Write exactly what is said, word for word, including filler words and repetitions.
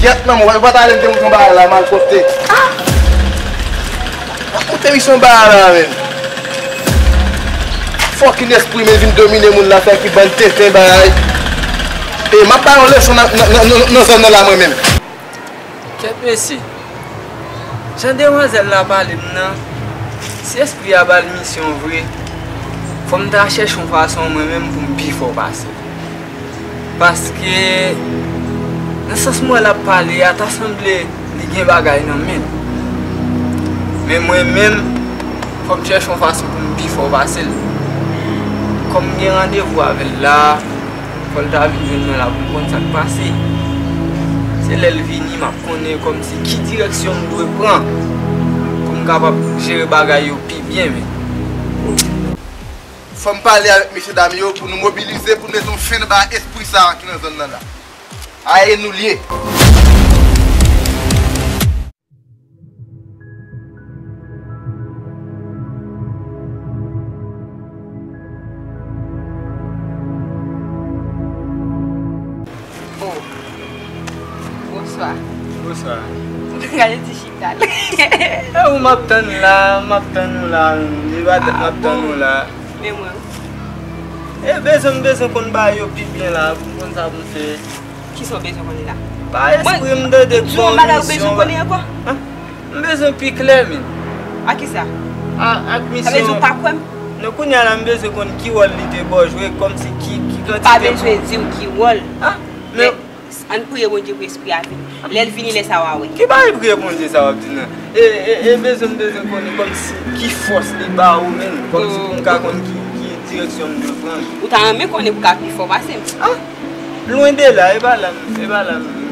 Kèt nan mwen, pa ta ale m te montre yon bagay la, malpwòpte. Ah! Pa montre m yon bagay la, menm. Fucking espri, men vin domine moun la, fè ki bann tenten bagay. E m ap ba yon leson nan, nan, nan, nan, nan zòn nan la, mwen menm. Kèt mesye. Jan demwazèl la pale m nan, si espri a ba l misyon vre, fò m ta chèche yon fason mwen menm pou m pi fò pase l. Paske, nan sans mwen l ap pale a, ta sanble li gen bagay nan men l. Men mwen menm, fò m chèche yon fason pou m pi fò pase l. Kòm m gen randevou avè l la, fò l ta vin jwenn mwen la pou m konn sa k pase. Se lè l vini, m ap konnen kòmsi ki direksyon m dwe pran pou m kapab jere bagay yo pi byen, men. Fò m pale avèk mesyedam yo pou nou mobilize, pou nou mete yon fen nan bagay espri sa a ki nan zòn nan la. Aye nou l ye. Oh. Bonswa. Bonswa. Gade ti chita l. E ou m ap tann la, m ap tann ou la, menm. Li pa tèt m ap tann ou la. Men mwen. E bezwen m bezwen konn bagay yo pi byen la, pou m konn sa pou m fè. Kisa w bezwen konnen la? Pa espri m tande k ba w misyon. An? M bezwen pi klè, men. A kisa? A, ak misyon. Sa vle di w pa kwè m? Non, kounye a la, m bezwen konn ki wòl li te ba w jwe, kòmsi ki, ki kantite. Pa bezwen di w ki wòl. A, men. Ann priye Bondye pou espri a vini. Lè l vini, lè sa w a wè. Ki bagay priye Bondye sa w ap di nan? E, e, e bezwen m bezwen konnen kòmsi ki fòs li ba ou menm, kòmsi pou m ka konn ki, ki direksyon m dwe pran. Ou ta renmen konnen pou w ka pi fò pase m. A, lwen de la, e pa la m, e pa la m.